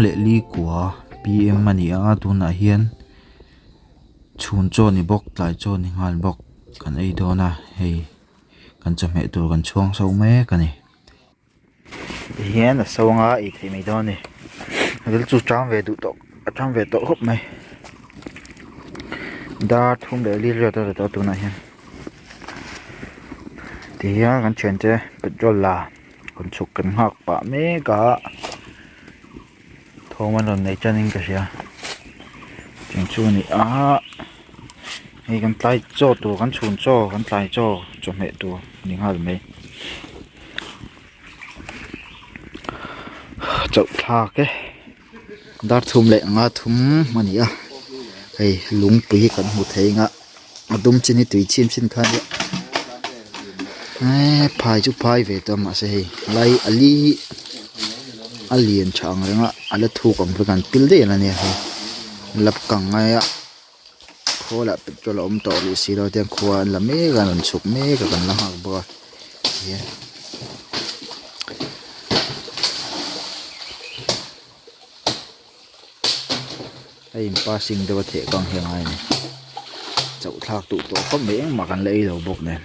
leh li kua pm a ni a tunah hian chhun chaw ni bawk tlai chaw ni nghal bawk kan ei dawn a hei kan chawhmeh tur kan chhuang so mek a ni. Tihian a so anga ei theih mai dawn a ni ril chu ṭam ve duh tawh a ṭam ve tawh khawp mai dar thum leh li riat a ri tawh a tunah hian tihian kan thiante petrol la rawn chhuk kan nghak pah mek a thawm an rawn nei tan in ka hria chung chu a ni a hei kan tlai chaw tur kan chhun chaw kan tlai chaw chawhmeh tur a ni nghal mai chauh thlak e dar thum leh anga thum a ni a hei lungpui hi kan hmu thei ang a a dum chin hi tui chim chin kha ania eee phai chu phai ve tawh a mahse hei lai a li hi a lian tha ang reng a a la thuk ang vek a an pil daih ania hei lap kang ngai a khawl ah petrol a awm tawh rih si lo te khua an la mek a an rawn chhuk mek a kan la nghak bawk a tihian. A in passing deuh a theh kang hi a ngai a ni chauh thlak duh tawh khawp mai engmah kan la ei lo bawk nen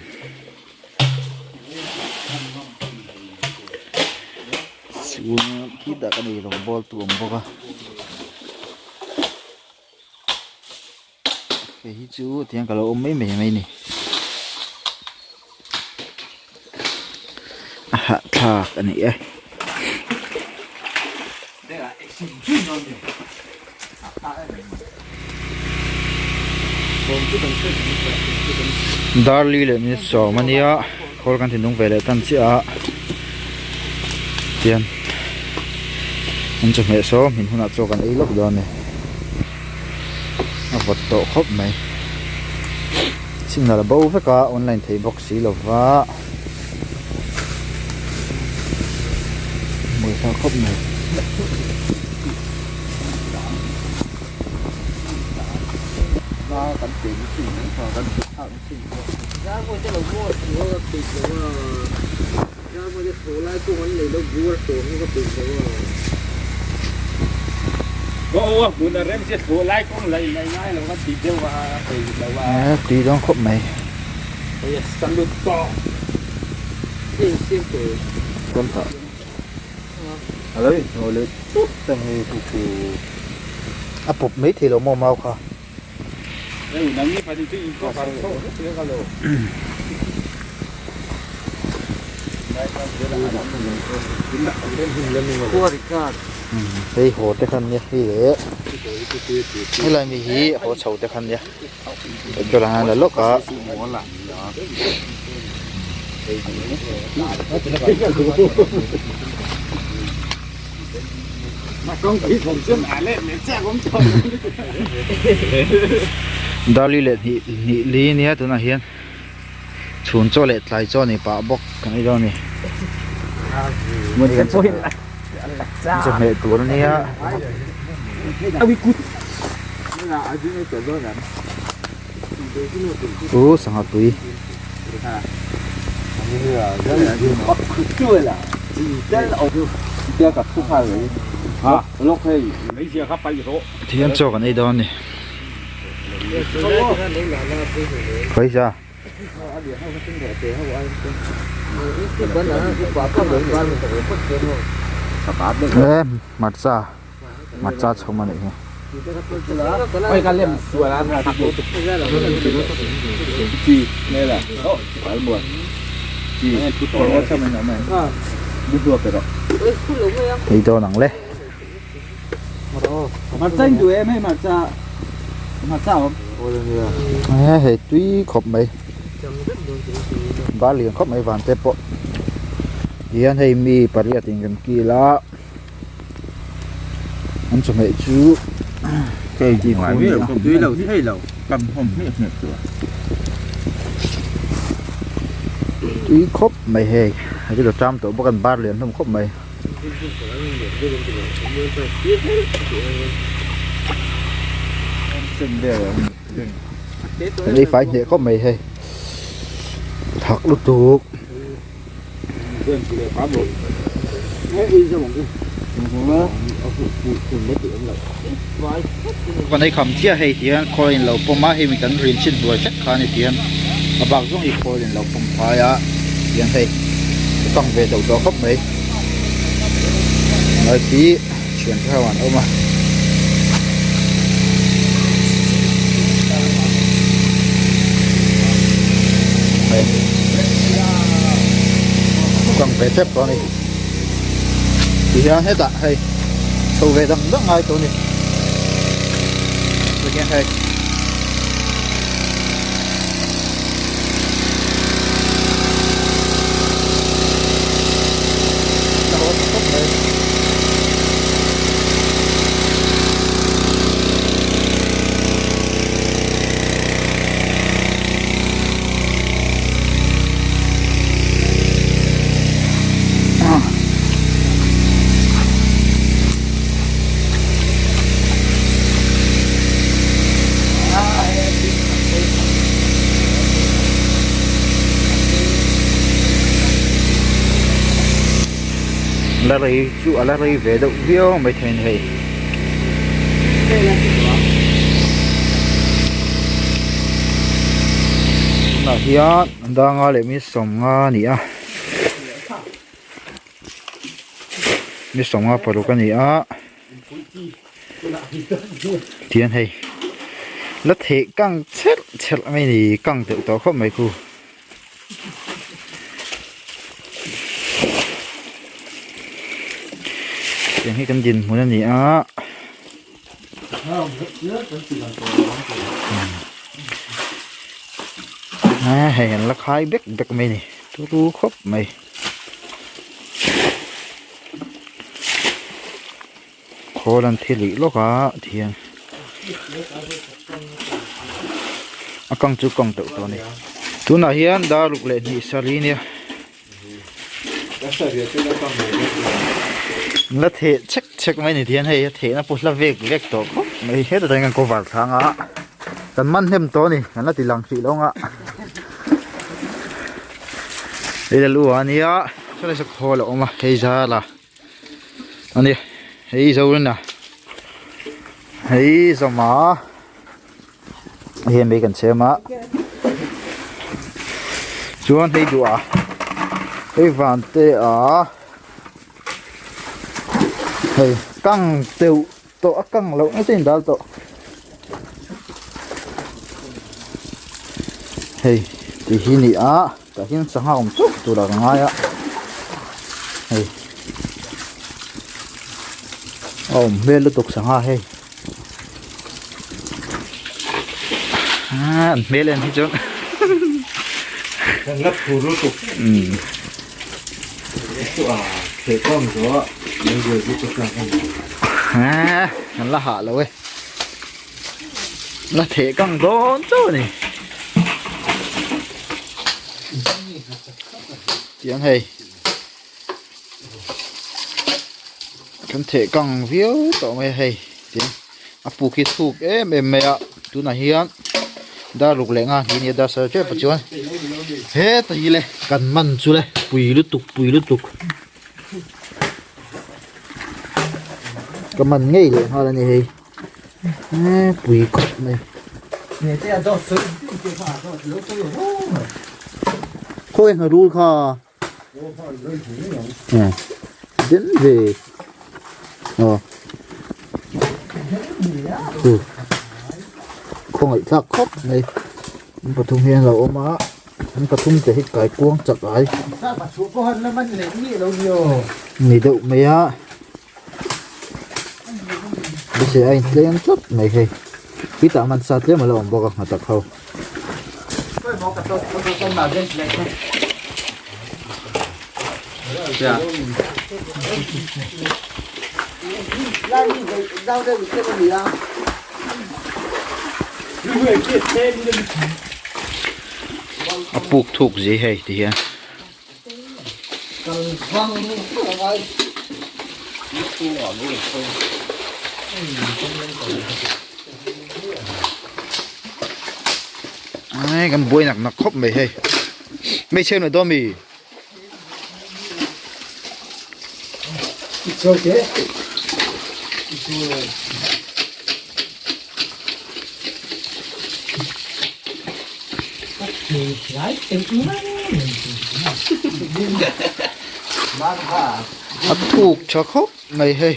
chuan khitah ka nei rawng bawl tu awm bawk a hei hi chu tiang ka lo awm mai mai mai a ni a hahthlak a ni e. Darli leh minute sawm a nia khawl kan thinlung ve leh tan chiah a tian an chawhmeh saw hmin hunah chaw kan ei lawk dawn a ni a vawt tawh khawp mai signal a bo vek a online thei bawk si lo va buaithlak khawp mai. Tui dawn khawp mai. A pawp mai thei lo maw mau kha. Hei haw te khan nia hei leh helai mi hi haw chho te khan nia petrol an la lawk a. Darli leh hnih hnih li nia tunah hian chhun chaw leh tlai chaw ni pah bawk kan ei dawn a ni chawhmeh tur ania chu sangha tui. Thian chaw kan ei dawn a ni Khawi sa e hmarcha hmarcha chhum a nih hi. Ei dawn ang le. Hei tui khawp mai bar lian khawp mai van te pawh hian hei mi pariat in kan kil a an chawhmeh chu tui khawp mai hei a lo ṭam tawh bawk a an bar lian hlawm khawp mai. Kan ei fai hneh khawp mai hei thak lutuk. Kan ei kham chiah hei tihian khawl in lo pawm a hei mi kan ril chin hnuai hlek kha a ni tihian a bak zawng hi khawl in lo pawm phai a tihian hei a kang ve deuh tawh khawp mai lai khi thian te ho an awm a. Hei kang ve tep tawh a ni. Tihian hetah hei chho ve dang dang ngai tawh a ni tihian hei a haw ta khawp mai. La rei chu a la rei ve deuh viau maithei a ni hei. Tunah hian danga leh mi sawmnga a ni a mi sawmnga paruk a ni a tihian hei la theh kang cherh cherh mai a ni kang deuh tawh khawp mai khu. Tiang hi kan dinhmun a ni a. A hei an la khai bek bek mai a ni turu khawp mai. Khawl an thi lih lawk a tihian a kang chu kang teuh tawh a ni tunah hian dar ruk leh hnih sarih nia la theh chek chek mai a ni tihian hei a thehna pawh hla vek vek tawh khawp mai hetah hian kan cover thlang a kan man hnem tawh a ni kan la ti lang hrih lo ang a hei la lu a nia saw lai saw khawl a awm a hei zal a. Ani hei Zorina hei Zawma hei mai kan chhem a chuan hei duh a hei van te a hei kang teuh tawh a kang loh nasa in dal tawh hei ti hi ni a tah hian sangha awm teuh tur ah ka ngai a hei a awm hmel lutuk sangha hei an hmel en hi chuan Kan la phur lutuk. Umm. Kan la hah lo e. La theh kang dawn chauh a ni. Tiang hei. Kan theh kang viau tawh mai a hei. Tiang a puk hi thuk em em mai a. Tunah hian dar ruk leh nga hnih a ni a dar sarh tep ah chuan heta hi le kan man chu le pui lutuk pui lutuk ka man ngei leh nghal a ni hei eee pui khawp mai khawi hna rul kha den ve aw chu khawngaih thlak khawp mai an pathum hian a lo awm a an pathum te hi kaikuang chak ai ni deuh mai a bese a intlem tlat mai hei hetah man sa tlem a lo awm bawk a nghatak ho. A puk thuk zi hei ti hian. Ai kan buai nak nak khawp mai hei hmeichhe na dawn mi. A thuk tha khawp mai hei.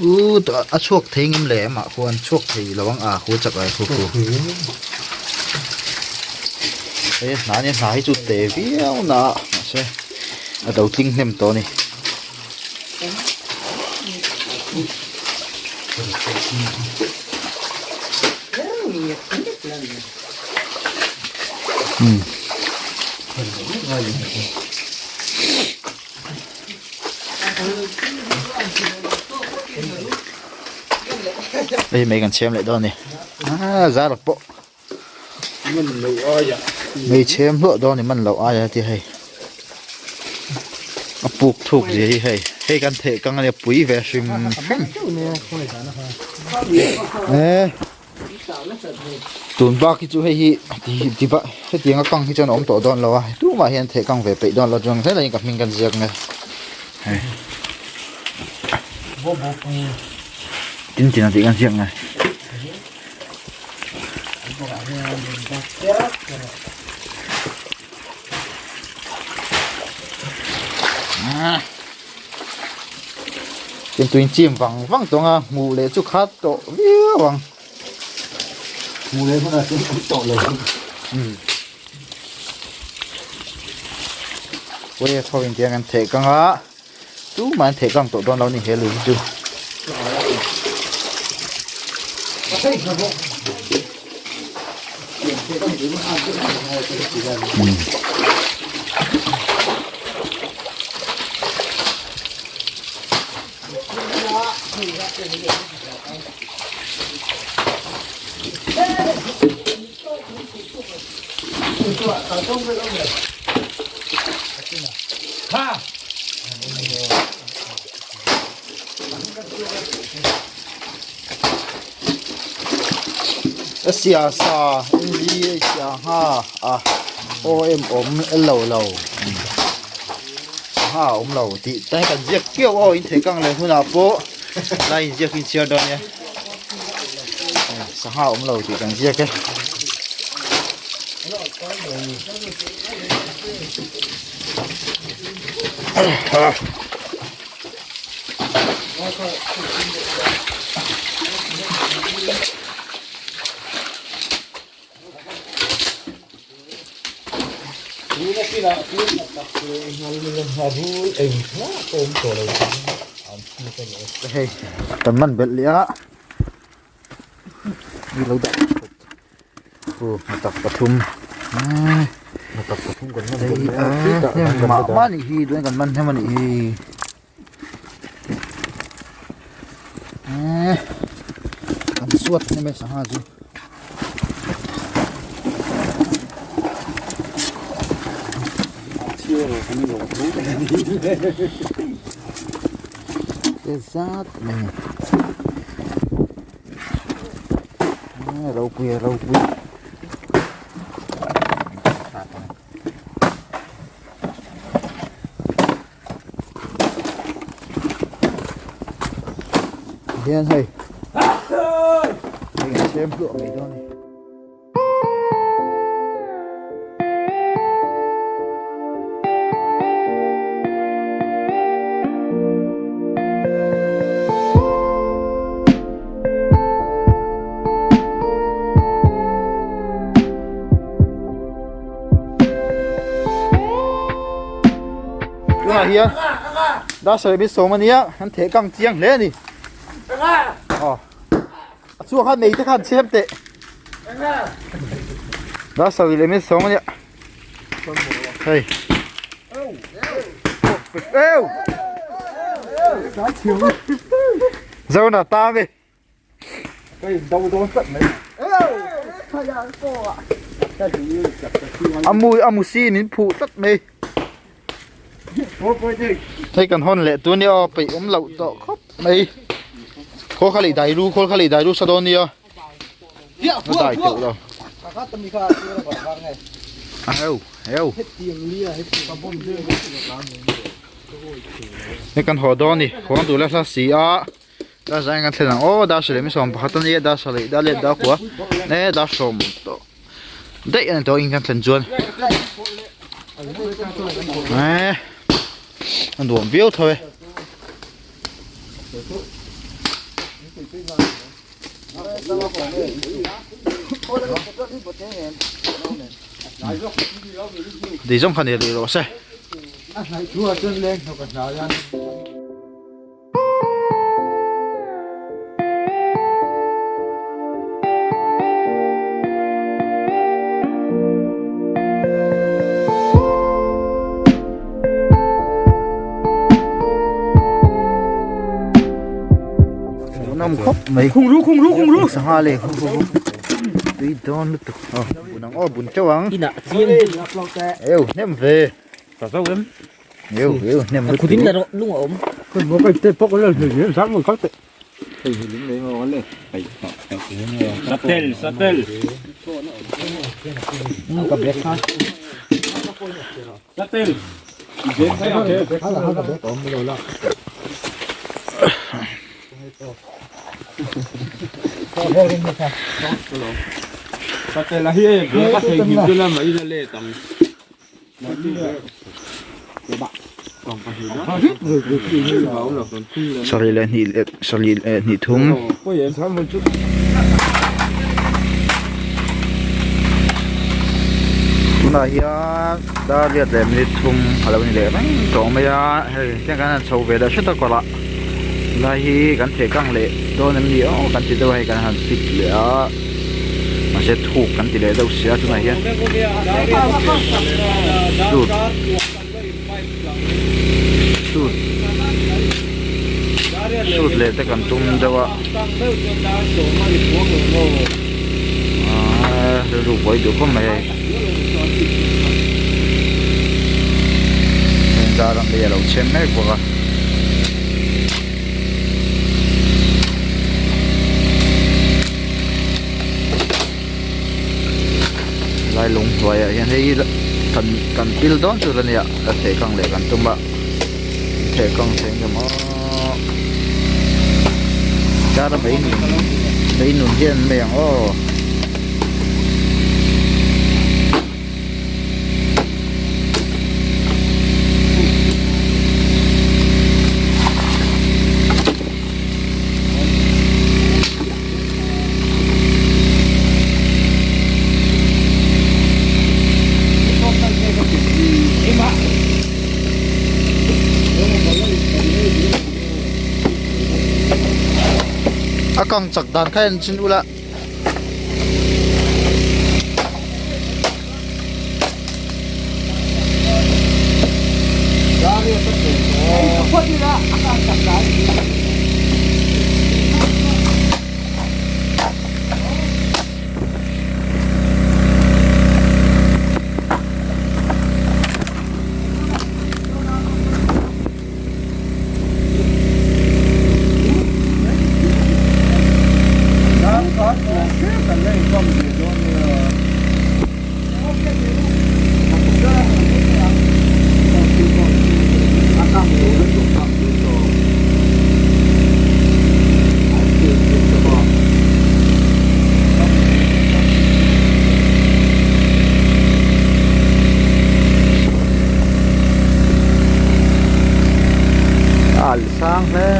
U a chhuak thei ngem le amah khuan chhuak thei lo ang a khu chak ai khu khu he hna ni hna hi chu te viau na mahse a do tling hnem tawh a ni. Hei mai kan chhem leh dawn a ni ah zar pawh mei chhem hluah dawn a ni man loh aia tia hei a puk thuk zia hi hei hei kan theh kang ania pui ve hrim hrim eh. Tun bak hi chu hei hi ti va hetiang a kang hi chuan a awm tawh dawn lo a tumah hian theh kang ve peih dawn lo chuan zel a ka hming kan ziak nge hei tin tin a tih kan ziak nge. Tin tuin chim vang vang tawng a hmuh leh chu khat tawh viau ang. Hmuh leh hmunah chuan awm tawh lo. Umm. Wave ho in tiang an theh kang a tumah an theh kang tawh dawn lo ni he lui hi chu. A sia sa N G a sia ngha a O M awm lo lo sangha a awm lo tih te kan ziak kiau aw in thei kang leh hunah pawh lai inziak hi inchhiar dawn nia sangha a awm lo tih kan ziak e. Hei kan man belh leh a mi lo dah Aw hnatak pathum hnatak pathum kan man belh leh a hei mah mah anih hi tunah kan man hnem anih hi. Eee kan suat hnem e sangha chu. Te zat mai a ni. Eee ropui a ropui. Hian hei hei an siam hluah mai dawn a ni. Tunah hian dar sarih min sawm a nia an theh kang chiang hle a ni aw a chhuak khan nei te khan chhem teh dar sarih leh min sawm a nia hei eu. Zona ta mi. A mu a mu sin in phuh tlat mai. Hei kan hawn leh tur nia aw peih awm loh tawh khawp mai. Khawl kha lei dai lu khawl kha lei dai lu sa dawn nia. A dai teuh lo. A heu heu. Hei kan haw dawn ni haw duh la hla si a. Dar zai kan thlen ang aw dar sarih mi sawm pakhat a nia dar sarih dar let dar kua e dar sawm tawh daih a ni tawh in kan thlen chuan e a nuam viau tho e. Dei zawng kha ni rih rawh se. Hmuhnawm khawp mai Khung ru khung ru khung ru sangha le khung ru tui dawn lutuk aw bun ang aw bun teuh ang inah chiang eu hnem ve ka zo em eu eu hnem lutuk khudin la lung a awm Satel, satel. Satel. Satel a hi e, ka thei him chu la mai la let ang. Sarih leh hnih leh sarih leh hnih thum. Tunah hian dar riat leh minute thum a lo ni leh reng tawh mai a hei tiang kan han chho ve leh hret a kawrah lai hi kan theh kang leh dawn em ni aw kan ti deuh a hei kan han fit leh a. Mahse thuk kan ti leh deuh sia tunah hian sut sut sut leh te kan tum deuh a aaa rilru buai duh khawp mai hei heng zar ang te hi a lo chhem mek bawk a. Lai lung hnuaiah hian hei kan kan pil dawn tur a nia a theh kang leh kan tum a theh kang thei ang em aw dar a mei nun mei nun hian mai ang aw. A kang chak dan kha en chin ula. A alh sang hle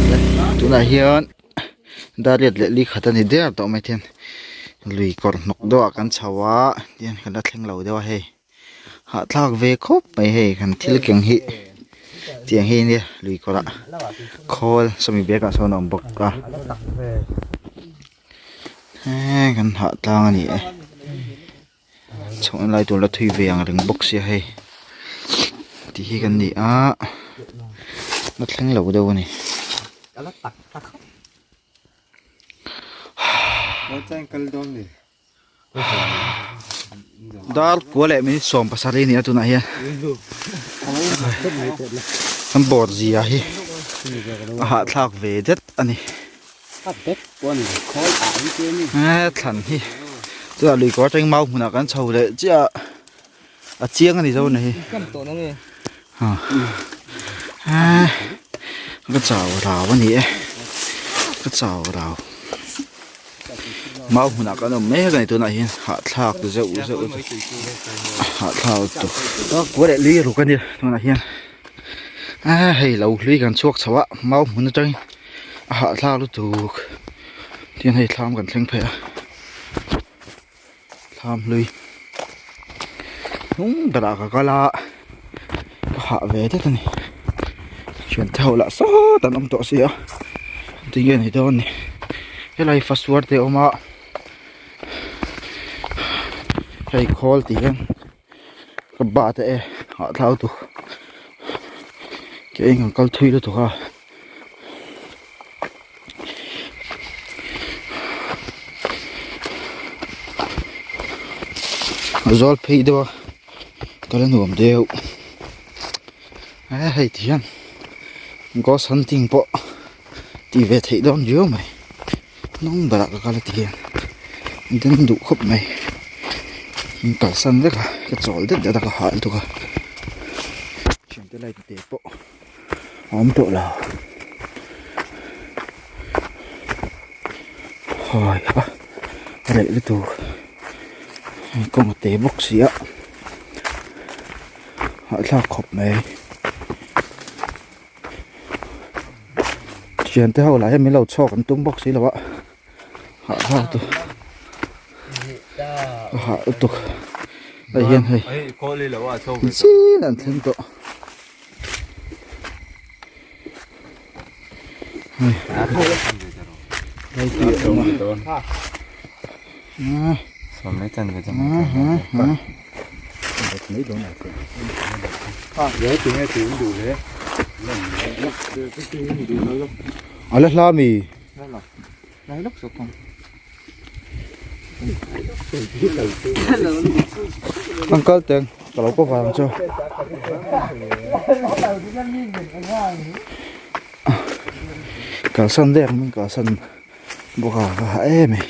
mai tunah hian dariat leh li khat a ni der tawh mai thian lui kawr hnawk deuh ah kan chho a tihian kan la thleng lo deuh a hei hahthlak ve khawp mai hei kan thil keng hi tiang hi nia lui kawr ah khawl sawmi bag ah sawn a awm bawk a he kan hah tlang a ni e. Chhohna lai tur la thui ve ang reng bawk sia hei. Tih hi kan ni a la thleng lo deuh a ni. Dar kua leh minute 70 a ni a tunah hian kan bawr zia hi a hahthlak ve det a ni. Thlan hi chutah lui kawr atangin mau hmunah kan chho leh chiah a. A chiang a ni zo ni hi. Ha. Ha. Ka chau rau a ni e. Ka chau rau. Mau hmunah kan awm mek a ni tunah hian hahthlak zeuh zeuh hahthlak lutuk. Ka kua leh lui ruk a nia tunah hian. A hei lo hlui kan chhuak chho a mau hmun atangin a hahthlak lutuk. Tihian hei thlam kan thleng phei a. Thlam hlui hnung berah ka kal a ka hah ve det a ni thian te ho lah sawt an awm tawh si a tinge ni dawn ni helai fasuar te a awm a hei khawl tih hian ka ba te e hahthlak lutuk ke eng an kal thui lutuk a. A zawl phei deuh a kal a nuam deuh a hei ti hian ghost hunting pawh tih ve theih dawn riau mai hnung berah ka kal a ti hian den duh khawp mai min kalsan vek a ka chawl det det a ka hah lutuk a thiante light te pawh. A awm tawh lo hawi a reh lutuk kawng a te bawk si a hahthlak khawp mai thian te ho lah hian min lo chhawk an tum bawk si lo a hahthlak lutuk a hah lutuk hei hian hei chin an thleng tawh. A la hla mi An kal teng ka lo cover ang chu kalsan der min kalsan bawk a ka hah em mai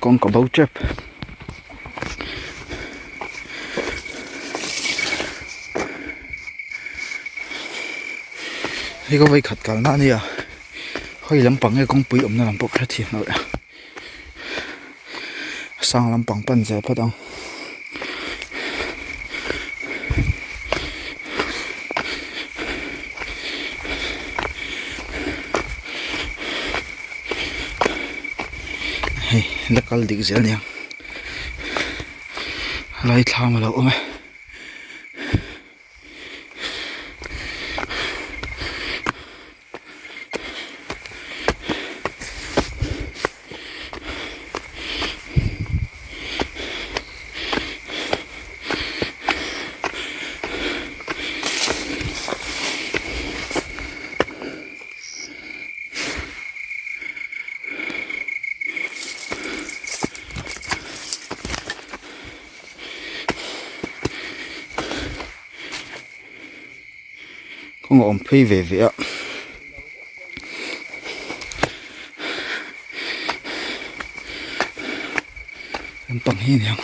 kawng ka bo tep. Hei ka vawikhat kalna a nia hawi lampang nge kawngpui awmna lam pawh ka hrethiam lo e sang lampang pan zel phawt ang. Hei la kal dik zel aniang lai thlam a lo awm e. Kawng a awm phei ve ve a lampang hi aniang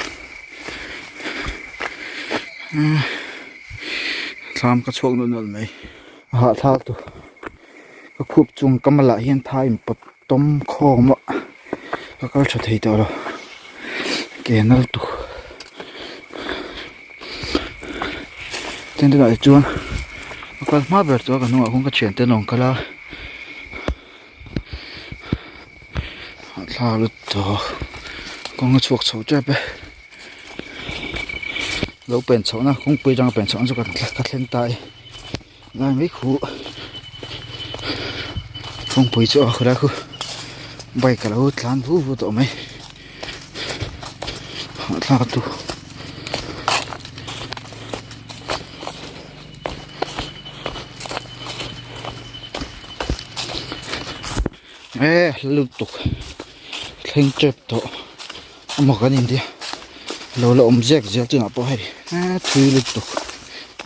thlam ka chhuak nawlh nawlh mai a hahthlak tur ka khup chung ka malah hian thai in pawt tawm khawm a ka kal tha thei tawh lo ke nal tu tin tunah hi chuan ka kal hma ber chu a ka hnungah khuan ka thiante an rawn kal a hahthlak lutuk kawng a chhuak chho tep e lo pen chhoh na kawngpui atanga pen chhoh na chu ka thleng ta e. Lai mai khu kawngpui chu a khawlai khu bike a lo tlan vu vu tawh mai hahthlak tu. E hla lutuk thleng tep tawh amaw kan inti lo la awm zek zel chungah pawh hei thui lutuk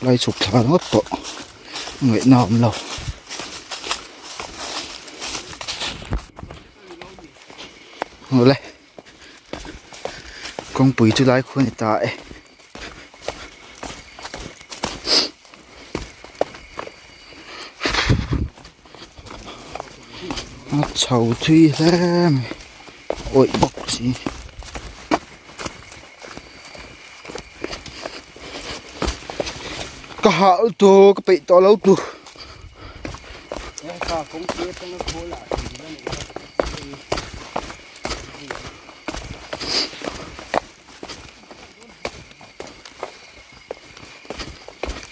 lai chhuk thla ringawt pawh ngaihna a awm lo. Awle kawngpui chu lai khu a ni ta e. A chho thui hle mai awih bawk si. Ka hah lutuk ka peih tawh lo tu.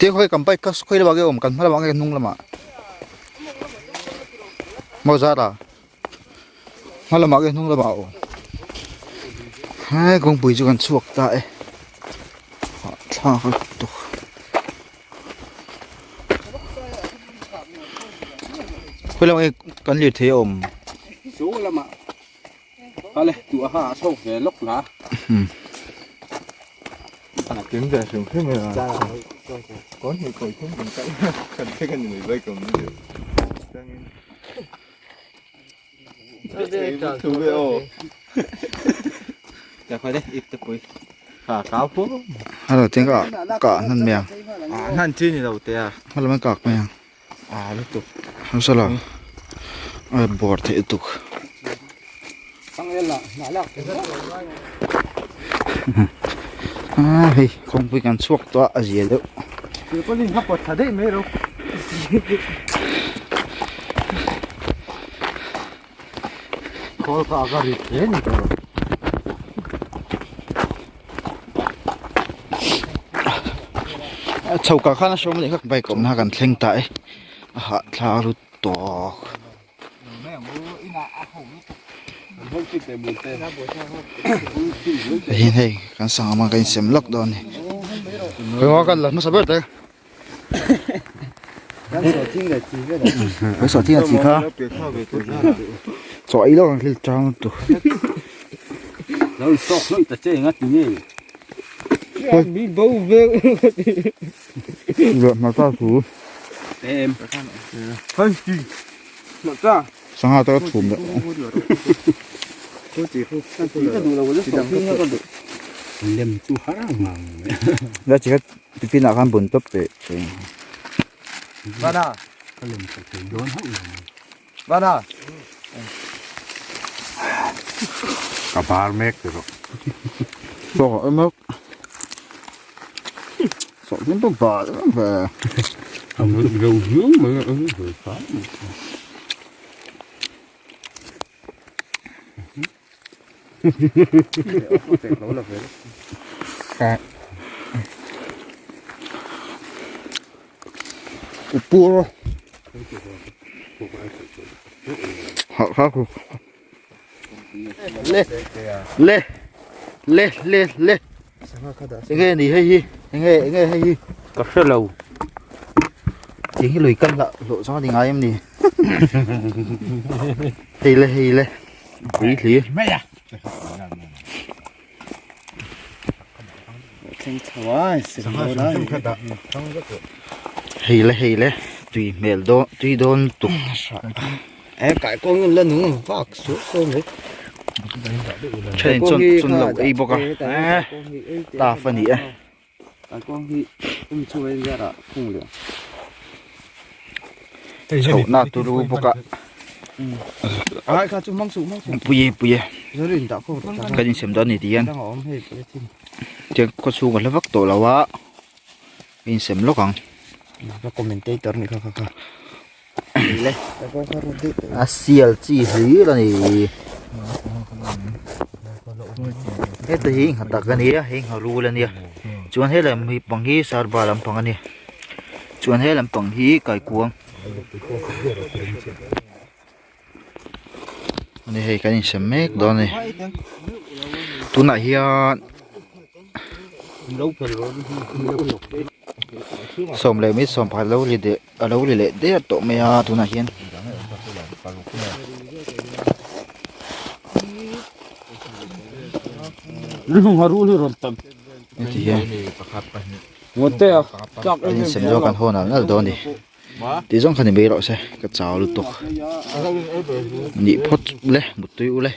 Tiang khawi kan bike kha khawi lamah nge awm kan hma lamah nge hnung lamah maw zara hma lamah nge hnung lamah awm he kawngpui chu kan chhuak ta e hahthlak lutuk khawi lamah nge kan lirthei a awm. Ale tu a ha a chho ve lawk la. Kim ve hrim hrim e a. Kawn hnih kawi thum kan kal kan thleng a ni mai bike awm deuh. Tangin. Thu ve aw. Ta khoi le ip te pui. Ha kau pu. Hello tiang ka ka hnan mai ang. A hnan chi ni lo te a. Hmalam an kak mai ang. A lutuk. Hausa lo. A bawr theih lutuk. A hei kawngpui kan chhuak tawh a a zia deuh. Tirpawlin kha pawt thla daih mai ro. Khawl kha a va rit hle ni tawh. A chho kah khan a hrawm a nih kha bike awmna kan thleng ta e a hahthlak lut tawk. Hei hei kan sangha man kan insem lawk dawn a ni. Khawi kan la hmasa ber te. Kan sawhthing a chi kha chaw ei lawk ang thil chang lutuk. Lo sawk hlawih ta che enga ti nge. Mi bo ve. Leh hmarcha thu. Em. Hei ti. Hmarcha. Sangha te ka chhum leh. Lem chu har ngang. La chi kha Tiffin ah khan bun tawp teh thei. Vana. Ka lem chak thei dawn hauh lo mai. Vana. Ka bar mek ti rawh. Sawh em mak. Sawh hlim pawh bar em ve. Ang reuh viau mai a ang ve kha. Upur le le le le le enge ni hei hi enge enge hei hi ka hre lo tiang hi lui kal lah hlawh zawng a ni ngai em ni hei le hei le pui hli hei le hei le tui hmel dawn tui dawn lutuk thenin chuan chun lo ei bawk a taf a ni e. Chhohna turu bawk a pui e pui e kan insem dawn a ni tih hian tiang khawchhung a hla vak tawh lo a a insem lawk ang a sial chi hlir a ni heta hi nghatak a ni a hei ngharul a nia chuan he lam hi pang hi sarba lampang a ni chuan he lampang hi kaikuang ani hei kan insem mek dawn a ni tunah hian sawm leh mi sawmpakhat lo ri deh a lo ri leh der tawh mai a tunah hian. Heti hian an insem zo kan haw nal nal dawn a ni. Tih zawng kha ni mai rawh se ka chau lutuk. Nih phawt ule muttui ule.